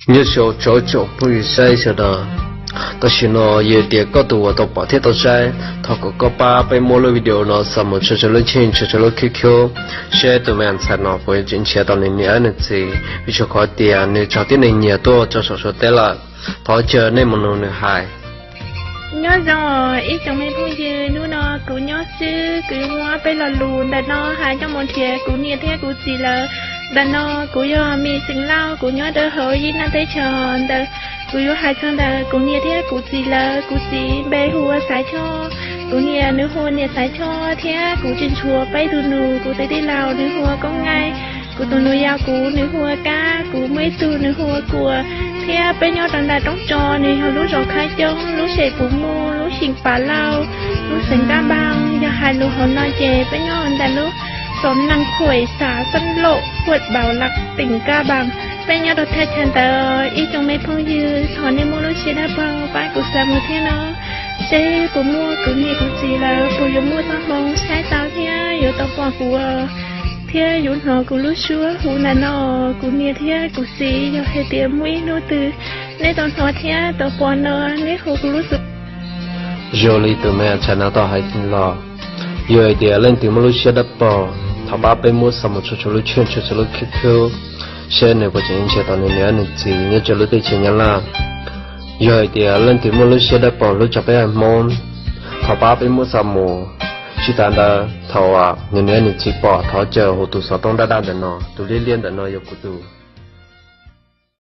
Nyob zoo tsoom phooj ywg saib sawv daws, tam sim no yog tias koj tus uas tau pom thiab tau saib, thov kom koj pab peb muab lub video no xa mus tso rau lub cheej, tso rau lub QQ, seb tus me ntxhais no puas tseem nrhiav tau nws niam nws txiv, vim rau qhov tias nws raug tib neeg nyiag tuaj rau saum Suav teb lawm. Thov caw nej mus mloog nws hais. Nyob zoo ib tsoom me phooj ywg, hnub no kuv nyob xwb, kuv yuav muab peb lo lus ntawm no hais coj mus nrhiav kuv niam thiab kuv txiv lawv. Ntawm no kuv yog Me Xeem Lauj, kuv nyob rau hauv Yij Naj teb chaws ntawd. Kuv yuav hais txog ntawm kuv niam thiab kuv txiv lawv. Kuv txiv npe hu ua Xaiv Choj, kuv niam nws hu ua niam Xaiv Choj, thiab kuv tsis ntshua peb tus nus, kuv tus tij laug nws hu ua Koob Nqaij, kuv tus nus yau kuv nws hu ua Kab, kuv muaj ib tug nws hu ua Kuam, thiab peb nyob rau ntawm Roob Tso, nws yog lub zos Khab Coob, lub sem Pus Muj, lub xyeem Pas Lauj, lub xeev Kab Npaas. Yog hais lus hauv no ces peb nyob ntawm lub xov Naj Khuam, xav Xab Lauj, huam Npaus Las, teem Kab Npaas. Peb nyob rau thaj chaw ntawd, ib tsoom me phooj ywg, thov nej muab lub siab dawb paug pab kuv xa mus thiab no, seb puas muaj kuv niam kuv txiv lawv, puas yuav muaj txoj hmoo saib tau thiab yuav tau pom kuv, thiab yuav hnov kuv lub suab hu ntawm no. Kuv niam thiab kuv txiv, yog hais tias muaj ib hnub twg nej tau hnov thiab tau pom no, nej hu kuv lub xov. Zoo li tus me ntxhais no tau hais los, yog hais tias leej twg muaj lub siab dawb paug, thov pab peb muab xa mus tso rau lub cheej, tso rau lub QQ, seb nws puas tseem nrhiav tau nws niam nws txiv nyob rau lub teb chaws Nyab Laj. Yog hais tias leej twg muaj lub siab dawb paug hlub tshaj peb haiv Hmoob, thov pab peb muab xa mus. Tsis tas ntawd, thaum nws niam nws txiv pom, thov caw hu tus xov tooj daj daj ntawm no, tus liab liab ntawm no yog kuv tus.